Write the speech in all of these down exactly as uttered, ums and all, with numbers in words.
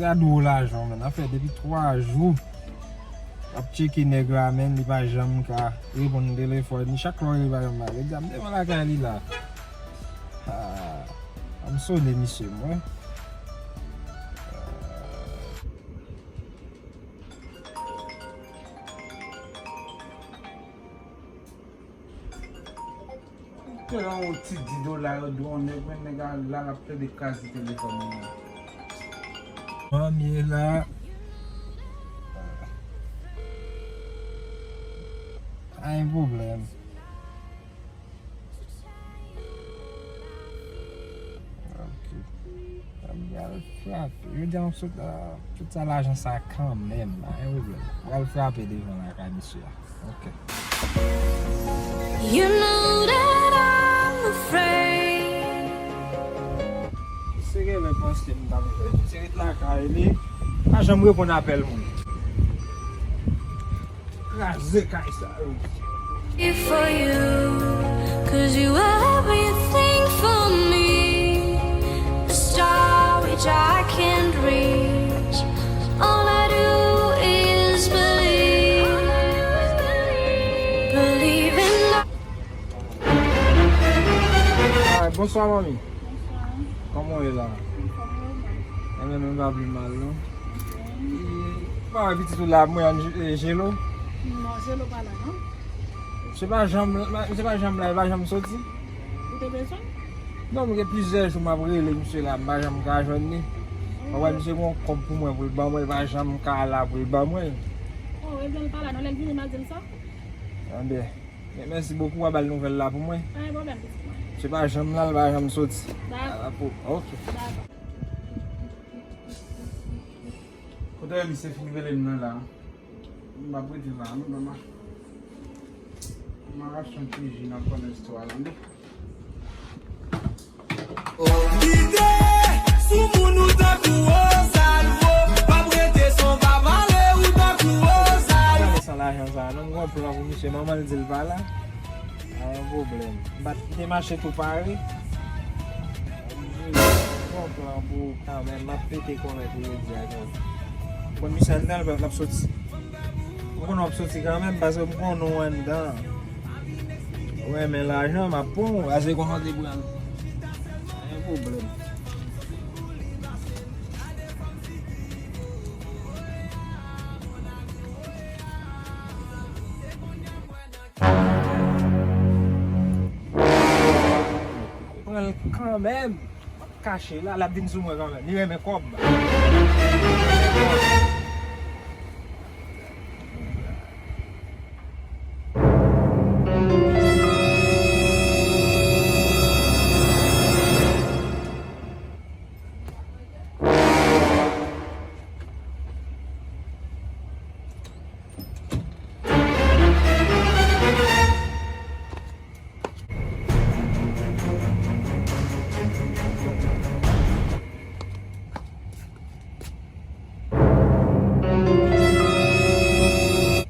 Gad gwo lajan, menn. Afè depi twa jou. Ap tcheke nèg la, menn, li pa janm ka reponn telefòn. Li chak lè w rele, li pa janm la. Li di a m devan lakay li la. Ah, a m sone misye, mwen. Te lan yon ti di dola yo dwe yon nèg, men nèg la, la l ap plede kraze telefòn mwen. Manmi la. Pa gen pwoblèm. Ok. Mwen pral frape. Jodi a, m sot, ah, tout sa lajan sa kanmenm. Pa gen pwoblèm. Mwen pral frape devan lakay misye a. Ok. You know that I'm afraid. Se genlè panse m t ap jwe. Se ret lakay li. Pa janm reponn apèl moun. Kraze kay sa yo. For you, 'cause you were everything for me. The star which I can't reach. All I do is believe. Believe in love. Ay, bonswa, manmi. Bonswa. Kòman w ye la? Anfòm, wi, wi. Enben, mwen pa pi mal, non. Ou pa wè pitit ou la ap mwen an je-, e, jelo? Non, jelo pa la, non. Misye pa janm, misye pa janm la, li pa janm soti. Ou te bezwen? Non, mwen gen plizyè jou m ap rele misye la, m pa janm ka jwenn li. Mwen wè misye gen yon kòb pou mwen pou l ban mwen, li pa janm ka la pou l ban mwen. Oh, ebyen, l pa la, non, lè l vini, m a di l sa. Anben. Men mèsi bokou, w a ba l nouvèl la pou mwen. Pa gen pwoblèm, pitit mwen. Se pa janm la, l pa janm soti. Dakò. Ala pou, ok. Dakò. Kote misye fin rele m nan la? M ap rete la, non, mama. M a rache yon ti ji nan kònè estwa la, wi. Kite sou moun ou tankou Rosalvo, p ap rete san pa pale ou tankou Rosalvo. San lajan sa, non, m gon plan pou misye, manman l di l pa la. Pa gen pwoblèm. M pa t, m te mache tou pare. M gon plan pou ou kanmenm, m ap pete kòlèt ou jodi a kanmenm. Bon, misye anndan, l ap soti. Ou konnen w ap soti kanmenm, paske m konnen w anndan. Ou renmen lajan, m ap pran w, a se konsa w te pran l. Pa gen pwoblèm. Pran l kanmenm. Kache la, l ap vin sou mwen kanmenm. Li renmen kòb.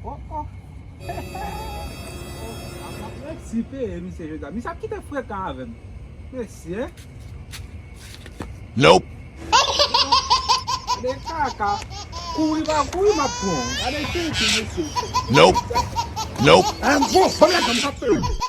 Oh, oh. Mèsi peye misye jodi a. Misye ap kite frekan avè m. Mèsi, en. Nope. Gade kaka. Kouri pa kouri, m ap pran. Gade tenten, mesye. Nope. Nope. An bon, bon, bon, bon, bon.